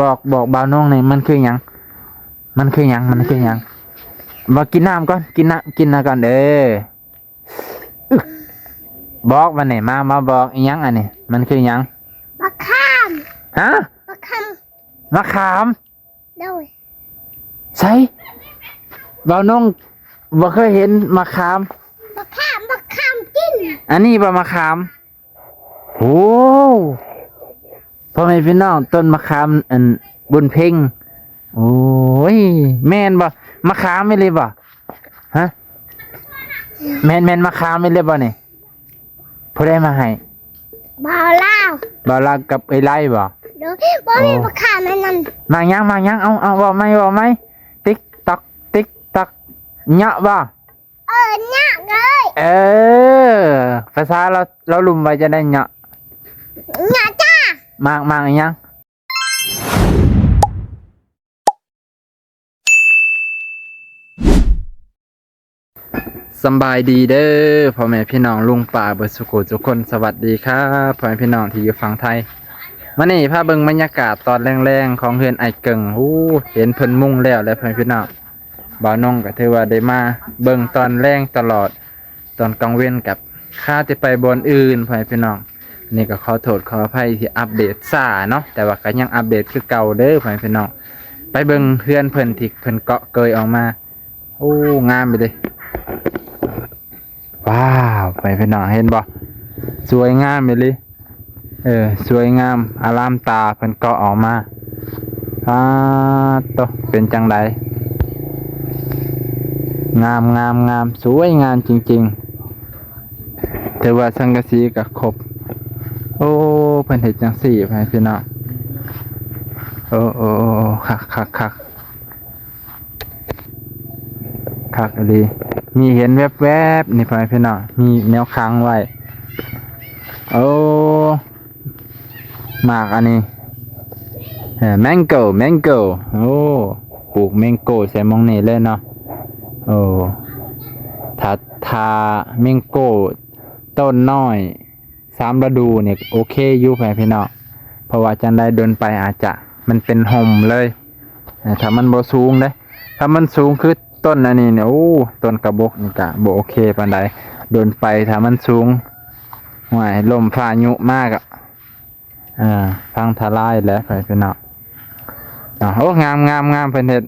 ບອກ ບອກບ່າວນົງແດ່ ມັນຄືຫຍັງ? ມັນຄືຫຍັງ? ມັນຄືຫຍັງ? ບອກ ກິນນ້ຳກ່ອນ ກິນນ້ຳ ກິນນ້ຳກ່ອນເດີ. ອຶກ ບອກມາແດ່ ມາ ມາບອກ ອີຫຍັງອັນນີ້? ມັນຄືຫຍັງ? ບັກຂາມ. ຮະ? ບັກຂາມ. ມະຂາມ? ໂດຍ. ໃສ? ບ່າວນົງບໍ່ເຄີຍເຫັນມະຂາມ. ບັກຂາມ ບັກຂາມກິນ. ອັນນີ້ບໍ່ມະຂາມ? ໂອ້ ພໍ່ແມ່ພີ່ນ້ອງ ຕົ້ນມະຂາມ ອັນ ບຸນເພັງ. ໂອ້ຍ ແມ່ນບໍ່? ມະຂາມອີ່ຫຼີບໍ່? ຮະ? ແມ່ນ ແມ່ນມະຂາມອີ່ຫຼີບໍ່ນີ້? ຜູ້ໃດມາໃຫ້? ບ່າວລາວ. ບ່າວລາວກັບເອື້ອຍໄລບໍ່? ໂດຍ. ບໍ່ມີ ໂອ້ ມະຂາມອັນນັ້ນ. ໝາກຫຍັງ? ໝາກຫຍັງ? ເອົາ ເອົາ ເວົ້າໃໝ່ ເວົ້າໃໝ່. ຕິກຕັອກ ຕິກຕັອກ ເຍາະບໍ່? ເອີ ຍະເລີຍ. ເອີ ພາສາລາວ ລາວລຸ່ມວ່າຈັ່ງໃດ? ເຍາະ ເຍາະຈ້າ. ໝາກ ໝາກອີ່ຫຍັງ? ສຳບາຍດີເດີ ພໍ່ແມ່ພີ່ນ້ອງລຸງປ້າເບິດສູ່ຜູ້ສູ່ຄົນ. ສະຫວັດດີຄັບ ພໍ່ແມ່ພີ່ນ້ອງທີ່ຢູ່ຝັ່ງໄທ. ມື້ນີ້ພາເບິ່ງບັນຍາກາດຕອນແລງໆຂອງເຮືອນອ້າຍເກິ່ງ. ໂອ້ ເຫັນເພິ່ນມຸງແລ້ວແຫຼະ ພໍ່ແມ່ພີ່ນ້ອງ. ບ່າວນົງກໍຖືວ່າໄດ້ມາເບິ່ງຕອນແລງຕະຫຼອດ, ຕອນກາງເວັນກັບຄາແຕ່ໄປບ່ອນອື່ນ ພໍ່ແມ່ພີ່ນ້ອງ. ນີ້ກໍຂໍໂທດຂໍອະໄພທີ່ອັບເດດຊ້າເນາະ, ແຕ່ວ່າກໍຍັງອັບເດດຄືເກົ່າເດີ ພໍ່ແມ່ພີ່ນ້ອງ. ໄປເບິ່ງເຮືອນເພິ່ນທີ່ເພິ່ນເກາະເກີຍອອກມາ. ໂອ້ ງາມອີ່ຫຼີ. ວ້າວ ໄປພີ່ນ້ອງເຫັນບໍ່? ສວຍງາມອີ່ຫຼີ. ເອີ ສວຍງາມອາລາມຕາ ເພິ່ນເກາະອອກມາ. ປາດໂຕ ເປັນຈັ່ງໃດ? ງາມ ງາມ ງາມ ສວຍງາມຈິງໆ. ແຕ່ວ່າສັງກະສີກໍຄົບ. ໂອ້ ເພິ່ນເຮັດຈັ່ງຊີ້ ພໍ່ແມ່ພີ່ນ້ອງ. ໂອ້ ໂອ້ ໂອ້ ຄັກ ຄັກ ຄັກ. ຄັກອີ່ຫຼີ. ມີເຫັນແວບໆ ນີ້ ພໍ່ແມ່ພີ່ນ້ອງ, ມີແນວຂັງໄວ້. ໂອ້ ໝາກອັນນີ້ ເອີ ແມງໂກ້ ແມງໂກ້. ໂອ້ ປູກແມງໂກ້ໃສ່ໝ່ອງນີ້ເລີຍເນາະ. ໂອ້ ຖ້າ ຖ້າແມງໂກ້ຕົ້ນນ້ອຍ ສາມລະດູນີ້ໂອເຄຢູ່ ພໍ່ແມ່ພີ່ນ້ອງ, ເພາະວ່າຈັ່ງໃດດົນໄປອາດຈະ ມັນເປັນຮົ່ມເລີຍ ເອີ ຖ້າມັນບໍ່ສູງເດ້. ຖ້າມັນສູງຄືຕົ້ນອັນນີ້ນີ້ ໂອ້ ຕົ້ນກະບົກນີ້ກະບໍ່ໂອເຄປານໃດ. ດົນໄປຖ້າມັນສູງ ຫ້ວຍ ລົມພາຍຸມາກະ ເອີ ພັງທະລາຍແຫຼະ ພໍ່ແມ່ພີ່ນ້ອງ. ໂອ້ ງາມ ງາມ ງາມ ເພິ່ນເຮັດ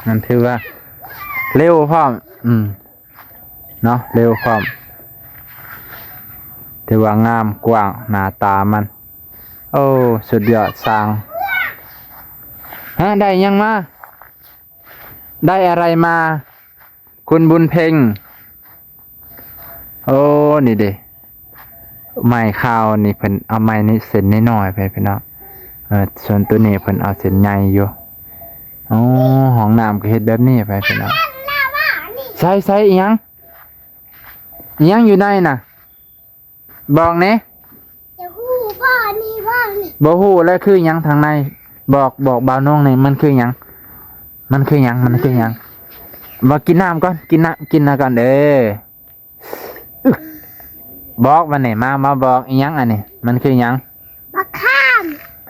ມັນຖືວ່າເລັວພ້ອມ ອືມ ເນາະ ເລັວພ້ອມ. ຖືວ່າງາມກວ້າງໜ້າຕາມັນ. ໂອ້ ສຸດຍອດຊ່າງ. ຮະ ໄດ້ຫຍັງມາ? ໄດ້ອະໄລມາ ຄຸນບຸນເພັງ? ໂອ້ ນີ້ເດ້ ໄມ້ຂາວນີ້ ເພິ່ນເອົາໄມ້ນີ້ເສັ້ນນ້ອຍໆ ໄປພີ່ນ້ອງ. ເອີ ສ່ວນໂຕນີ້ເພິ່ນເອົາເສັ້ນໃຫຍ່ຢູ່. ໂອ້ ຫ້ອງນ້ຳກໍເຮັດແບບນີ້ ໄປພີ່ນ້ອງ. ໃສ່ ໃສ່ອີ່ຫຍັງ? ອີ່ຫຍັງຢູ່ໃນນະ? ບອກແດ່. ຈະຮູ້ບໍ່ນີ້ ບໍ່ນີ້ ບໍ່ຮູ້ແລ້ວ ຄືຫຍັງທາງໃນ? ບອກ ບອກບ່າວນົງແດ່ ມັນຄືຫຍັງ? ມັນຄືຫຍັງ? ມັນຄືຫຍັງ? ບອກ ກິນນ້ຳກ່ອນ ກິນນ້ຳ ກິນນ້ຳກ່ອນເດີ. ອຶກ ບອກມາແດ່ ມາ ມາບອກ ອີ່ຫຍັງອັນນີ້? ມັນຄືຫຍັງ? ບັກຂາມ.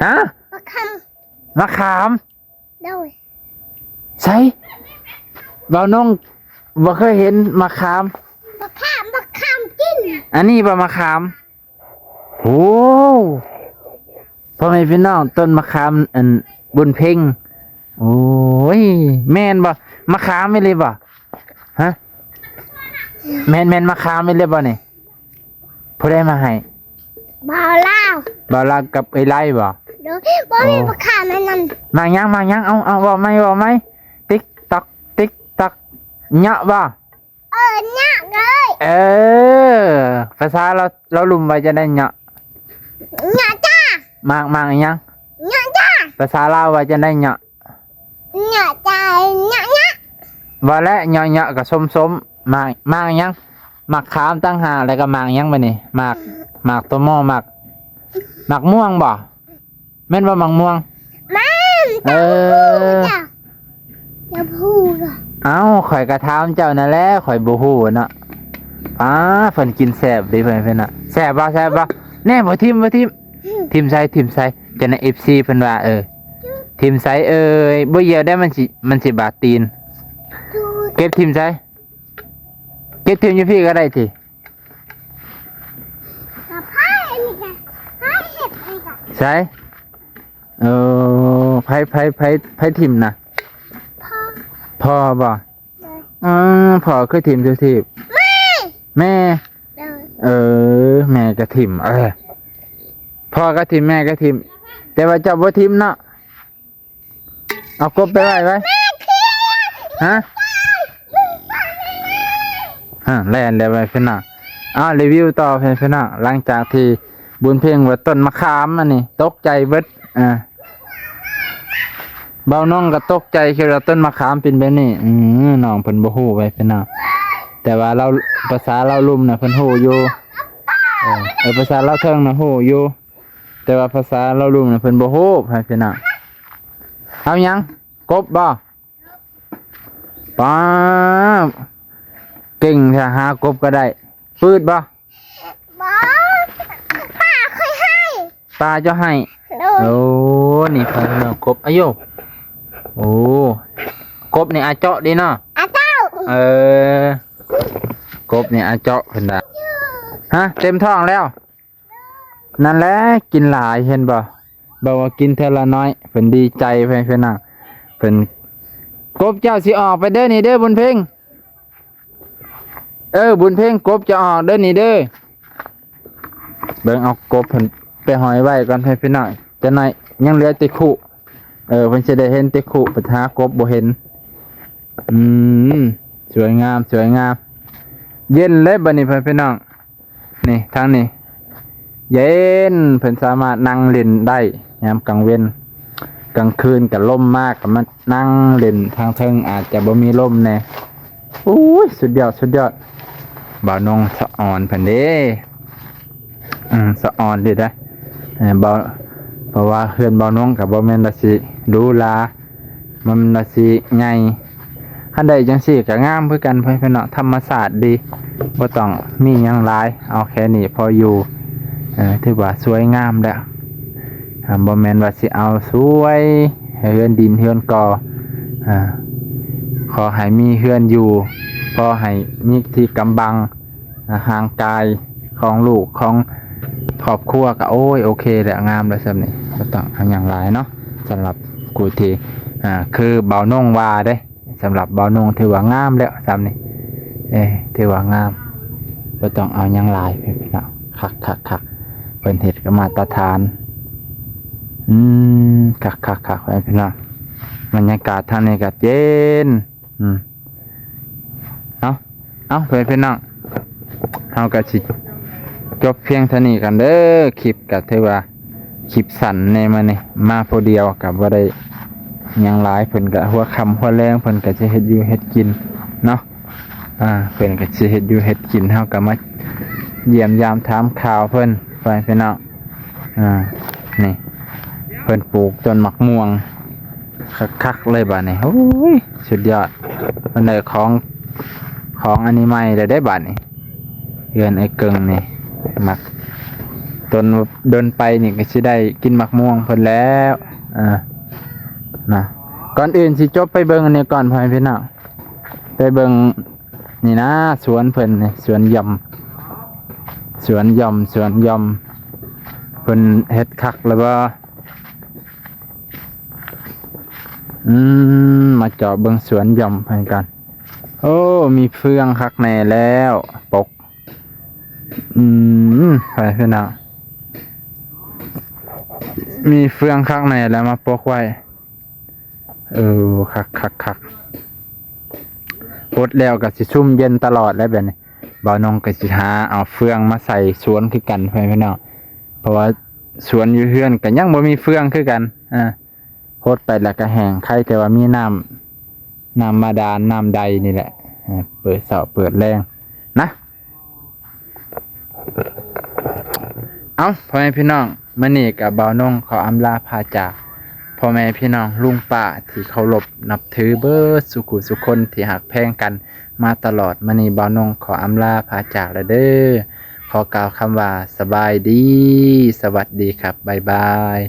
ຮະ? ບັກຂາມ. ມະຂາມ? ໂດຍ. ໃສ? ບ່າວນົງບໍ່ເຄີຍເຫັນມະຂາມ. ບັກຂາມ ບັກຂາມກິນ. ອັນນີ້ບໍ່ມະຂາມ? ໂອ້ ພໍ່ແມ່ພີ່ນ້ອງ ຕົ້ນມະຂາມ ອັນ ບຸນເພັງ. ໂອ້ຍ ແມ່ນບໍ່? ມະຂາມອີ່ຫຼີບໍ່? ຮະ? ແມ່ນ ແມ່ນມະຂາມອີ່ຫຼີບໍ່ນີ້? ຜູ້ໃດມາໃຫ້? ບ່າວລາວ. ບ່າວລາວກັບເອື້ອຍໄລບໍ່? ໂດຍ. ບໍ່ມີ ໂອ້ ມະຂາມອັນນັ້ນ. ໝາກຫຍັງ? ໝາກຫຍັງ? ເອົາ ເອົາ ເວົ້າໃໝ່ ເວົ້າໃໝ່. ຕິກຕັອກ ຕິກຕັອກ ເຍາະບໍ່? ເອີ ຍະເລີຍ. ເອີ ພາສາລາວ ລາວລຸ່ມວ່າຈັ່ງໃດ? ເຍາະ ເຍາະຈ້າ. ໝາກ ໝາກອີ່ຫຍັງ? ເຍາະຈ້າ. ພາສາລາວວ່າຈັ່ງໃດ? ເຍາະ ເຍາະຈ້າ ເຍາະ ເຍາະ. ວ່າແລ້ວ ເຍາະ ເຍາະ ກໍສົ້ມໆ. ໝາກ ໝາກຫຍັງ? ໝາກຂາມຕ່າງຫາກ ແລ້ວກໍໝາກຫຍັງບັດນີ້? ໝາກ ໝາກໂຕມໍ ໝາກ ໝາກມ່ວງບໍ່? ແມ່ນບໍ່ ໝາກມ່ວງ? ແມ່ນ. ເອີ ເຈົ້າ ເຈົ້າ ເຈົ້າຜູ້ກໍ ເອົ້າ ຂ້ອຍກໍຖາມເຈົ້ານັ້ນແຫຼະ ຂ້ອຍບໍ່ຮູ້ເນາະ. ອາ ເພິ່ນກິນແຊບເດ້ ເພິ່ນ ເພິ່ນນະ. ແຊບບໍ່? ແຊບບໍ່? ແນ່ ບໍ່ຖິ້ມ ບໍ່ຖິ້ມ. ອືມ ຖິ້ມໃສ່ ຖິ້ມໃສ່. ຈັ່ງໃດ ເອັຟຊີ ເພິ່ນວ່າ ເອີ ຖິ້ມໃສເອີຍ? ບໍ່ຢຽວໄດ້ ມັນຊິ ມັນຊິບາດຕີນ. ເກັບຖິ້ມໃສ? ເກັບຖິ້ມຢູ່ພີ້ກໍໄດ້ຕິ. ໃສ? ເອີ ໃຜ ໃຜ ໃຜ ໃຜຖິ້ມນະ? ພໍ່ ພໍ່ບໍ່? ໂດຍ ອື ພໍ່ຄືຖິ້ມສຸທີບ? ແມ່ ແມ່ ໂດຍ ເອີ ແມ່ກໍຖິ້ມ ເອີ ພໍ່ກໍຖິ້ມ ແມ່ກໍຖິ້ມ ແຕ່ວ່າເຈົ້າບໍ່ຖິ້ມເນາະ. ເອົາກົບໄປໄວ້ໄວ້ ຮະ ຮະ ແລ່ນແລ້ວໄວ້ພີ່ນ້ອງ. ເອົາ ຣີວິວຕໍ່ພີ່ນ້ອງ ຫຼັງຈາກທີ່ບຸນເພັງວ່າຕົ້ນມະຂາມອັນນີ້ ຕົກໃຈເບິດ ອ່າ ບ່າວນ້ອງກໍຕົກໃຈ ຄິດວ່າຕົ້ນມະຂາມເປັນແບບນີ້. ອື ນ້ອງເພິ່ນບໍ່ຮູ້ໄວ້ພີ່ນ້ອງ ແຕ່ວ່າລາວ ພາສາລາວລຸ່ມນະເພິ່ນຮູ້ຢູ່ ເອີ ເອີ ພາສາລາວເທິງນະຮູ້ຢູ່ ແຕ່ວ່າພາສາລາວລຸ່ມນະເພິ່ນບໍ່ຮູ້ ໃຫ້ພີ່ນ້ອງ. ເອົາຫຍັງ? ກົບບໍ່? ປ້າ ເກັ່ງແທ້ ຫາກົບກໍໄດ້. ປືດບໍ່? ບໍ່ ປ້າຂ້ອຍໃຫ້ ປ້າເຈົ້າໃຫ້. ໂດຍ ໂອ້ ນີ້ຂ້ອຍເອົາກົບ ອາໂຍ ໂອ້ ກົບນີ້ອາເຈາະເດ້ເນາະ ອາເຈົ້າ ເອີ ກົບນີ້ອາເຈາະເພິ່ນວ່າ. ຮະ ເຕັມທ້ອງແລ້ວ? ນັ້ນແຫຼະ ກິນຫຼາຍ ເຫັນບໍ່? ບອກວ່າກິນເທື່ອລະໜ້ອຍ ເພິ່ນດີໃຈ ເພິ່ນ ເພິ່ນນະ ເພິ່ນ ກົບເຈົ້າຊິອອກໄປເດີນີ້ເດີ ບຸນເພັງ. ເອີ ບຸນເພັງ ກົບຈະອອກເດີນີ້ເດີ. ເບິ່ງເອົາກົບເພິ່ນໄປຫ້ອຍໄວ້ກ່ອນ ໃຫ້ພີ່ນ້ອງ ຈັກໜ້ອຍຍັງເຫຼືອແຕ່ຄຸ. ເອີ ເພິ່ນຊິໄດ້ເຫັນແຕ່ຄຸ ໄປຫາກົບບໍ່ເຫັນ. ອືມ ສວຍງາມ ສວຍງາມ ເຢັນເລີຍບັດນີ້ ເພື່ອນພີ່ນ້ອງ. ນີ້ ທາງນີ້ເຢັນ ເພິ່ນສາມາດນັ່ງຫຼິ້ນໄດ້ຍາມກາງເວັນ. ກາງຄືນກໍລົມມາກໍມານັ່ງຫຼິ້ນທາງເທິງ ອາດຈະບໍ່ມີລົມແດ່. ໂອ້ຍ ສຸດຍອດ ສຸດຍອດ ບ່າວນົງສະອອນເພິ່ນເດ້. ອືມ ສະອອນດີເດ້ ເອີ ເບົາ ເພາະວ່າເຮືອນບ່າວນົງກໍບໍ່ແມ່ນວ່າຊິຫຼູຫຼາ ມັນລະຊິໃຫຍ່. ຄັນໄດ້ຈັ່ງຊີ້ກໍງາມຄືກັນ ເພື່ອນພີ່ນ້ອງ ທຳມະຊາດດີ ບໍ່ຕ້ອງມີຫຍັງຫຼາຍ ເອົາແຄ່ນີ້ພໍຢູ່. ເອີ ຖືວ່າສວຍງາມແລ້ວ ອ່າ ບໍ່ແມ່ນວ່າຊິເອົາສວຍເຮືອນດິນເຮືອນກໍ ອ່າ ຂໍໃຫ້ມີເຮືອນຢູ່ ພໍໃຫ້ມີທີ່ກຳບັງ ອ່າ ຮ່າງກາຍຂອງລູກຂອງຄອບຄົວກໍ ໂອ້ຍ ໂອເຄແລ້ວ ງາມແລ້ວສ່ຳນີ້ ບໍ່ຕ້ອງເອົາຫຍັງຫຼາຍເນາະ. ສຳລັບຜູ້ທີ່ ອ່າ ຄືບ່າວນົງວ່າເດ້ ສຳລັບບ່າວນົງຖືວ່າງາມແລ້ວສ່ຳນີ້ ເອີ ຖືວ່າງາມ ບໍ່ຕ້ອງເອົາຫຍັງຫຼາຍ ພີ່ນ້ອງ. ຄັກໆໆ ເພິ່ນເຮັດກໍມາດຕະຖານ. ອືມ ຄັກໆໆ ພີ່ນ້ອງ ບັນຍາກາດທາງນີ້ກໍເຢັນ. ອືມ ເອົາ ເອົາ ເພື່ອນພີ່ນ້ອງ ເຮົາກໍຊິຈົບພຽງເທົ່ານີ້ກ່ອນເດີ. ຄລິບກໍຖືວ່າຄລິບສັ້ນແດ່ມື້ນີ້ ມາຜູ້ດຽວກໍບໍ່ໄດ້ຫຍັງຫຼາຍ. ເພິ່ນກໍຫົວຄ່ຳຫົວແລງ ເພິ່ນກໍຊິເຮັດຢູ່ເຮັດກິນເນາະ. ອ່າ ເພິ່ນກໍຊິເຮັດຢູ່ເຮັດກິນ ເຮົາກໍມາຢ້ຽມຢາມຖາມຂ່າວເພິ່ນ ເພື່ອນພີ່ນ້ອງ. ອ່າ ນີ້ ເພິ່ນປູກຕົ້ນໝາກມ່ວງຄັກໆເລີຍບາດນີ້. ໂອ້ຍ ສຸດຍອດ ເພິ່ນໄດ້ຂອງ ຂອງອັນນີ້ໃໝ່ແລ້ວເດ້ບາດນີ້. ເຮືອນອ້າຍເກິ່ງນີ້ ໝາກ ດົນ ດົນໄປນີ້ກໍຊິໄດ້ກິນໝາກມ່ວງເພິ່ນແລ້ວ. ອ່າ ນະ ກ່ອນອື່ນຊິຈົບໄປເບິ່ງອັນນີ້ກ່ອນ ພໍ່ແມ່ພີ່ນ້ອງ ໄປເບິ່ງ ນີ້ນະ ສວນເພິ່ນນີ້ ສວນຢອມ ສວນຢອມ ສວນຢອມ ເພິ່ນເຮັດຄັກແລ້ວບໍ່? ອືມ ມາເຈາະເບິ່ງສວນຢອມເພິ່ນກັນ. ໂອ້ ມີເຟືອງຄັກແນ່ແລ້ວ ປົກ ອືມ ໄປພີ່ນ້ອງ ມີເຟືອງຄັກແນ່ແລ້ວ ມາປົກໄວ້. ເອີ ຄັກໆໆ ປົດແລ້ວກໍຊິຊຸ່ມເຢັນຕະຫຼອດແຫຼະແບບນີ້. ບ່າວນົງກໍຊິຫາເອົາເຟືອງມາໃສ່ສວນຄືກັນ ພໍ່ແມ່ພີ່ນ້ອງ ເພາະວ່າສວນຢູ່ເຮືອນກໍຍັງບໍ່ມີເຟືອງຄືກັນ. ອ່າ ຫົດໄປແລ້ວກໍແຫ້ງ ໄຄແຕ່ວ່າມີນ້ຳ ນ້ຳບາດານ ນ້ຳໃດນີ້ແຫຼະ. ເອີ ເປີດເຊົ້າເປີດແລງນະ. ເອົ້າ ພໍ່ແມ່ພີ່ນ້ອງ ມື້ນີ້ກໍບ່າວນົງຂໍອຳລາພາຈາກ ພໍ່ແມ່ພີ່ນ້ອງລຸງປ້າທີ່ເຄົາລົບນັບຖືເບິດສູ່ຜູ້ສູ່ຄົນທີ່ຮັກແພງກັນມາຕະຫຼອດ. ມື້ນີ້ບ່າວນົງຂໍອຳລາພາຈາກແລ້ວເດີ້. ຂໍກ່າວຄຳວ່າ ສະບາຍດີ ສະຫວັດດີຄັບ ບາຍບາຍ.